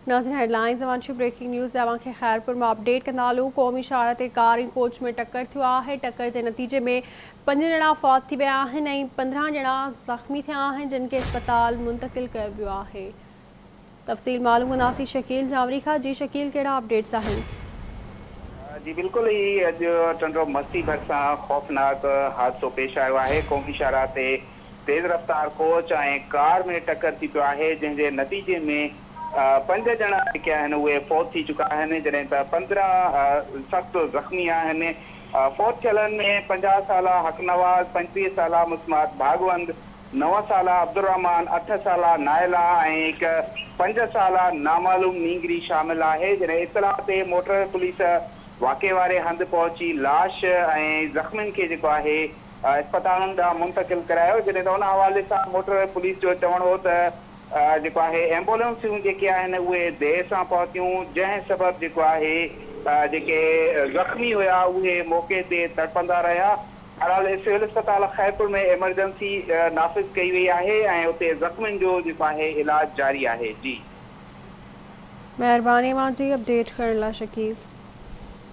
ناظرين هيڊلائنز اوهان جي بريڪنگ نيوز اوهان کي خيرپور مان اپڊيٽ ڪندا هلون قومي شاهراهه تي ڪار ۽ ڪوچ ۾ ٽڪر ٿيو آهي ٽڪر جي نتيجي ۾ پنج ڄڻا فوت ٿي ويا آهن ۽ 15 ڄڻا زخمي ٿيا آهن جن کي اسپتال منتقل ڪيو ويو آهي تفصيل معلوم ڪنداسين شڪيل جانوري کان جي شڪيل ڪهڙا اپڊيٽس آهن. جي بلڪل هي اڄ ٽنڊو مستي ڀرسان خوفناڪ حادثو پيش آيو آهي قومي شاهراهه تي تيز رفتار ڪوچ ۽ ڪار ۾ ٽڪر ٿي پيو آهي جنهن جي نتيجي ۾ پنج ڄڻا جيڪي آهن اهي فوت ٿي چڪا آهن جڏهن ته 15 سخت زخمي آهن فوت ٿيلن ۾ 50 سالا حق نواز، 25 سالا مسمات ڀاڳوند، نو سالا عبدالرحمان، اٺ سالا نائلا ۽ هڪ پنج سالا نامعلوم نينگري شامل آهي جڏهن اطلاع تي موٽر پوليس واقعي واري هنڌ پهچي لاش ۽ زخمين کي جيڪو آهي اسپتالن ڏانهن منتقل ڪرايو جڏهن ته ان حوالي سان موٽر پوليس جو چوڻ هو ته جيڪو آهي ايمبولينسون جيڪي آهن اهي دير سان پهتيون جنهن سبب جيڪو آهي جيڪي زخمي هيا اهي موقعي تي تڙپندا رهيا بهرحال سول اسپتال خيرپور ۾ ايمرجنسي نافذ ڪئي وئي آهي ۽ اتي زخمين جو جيڪو آهي علاج جاري آهي جي. مهرباني اوهان جي اپڊيٽ ڪرڻ لاء شڪيل.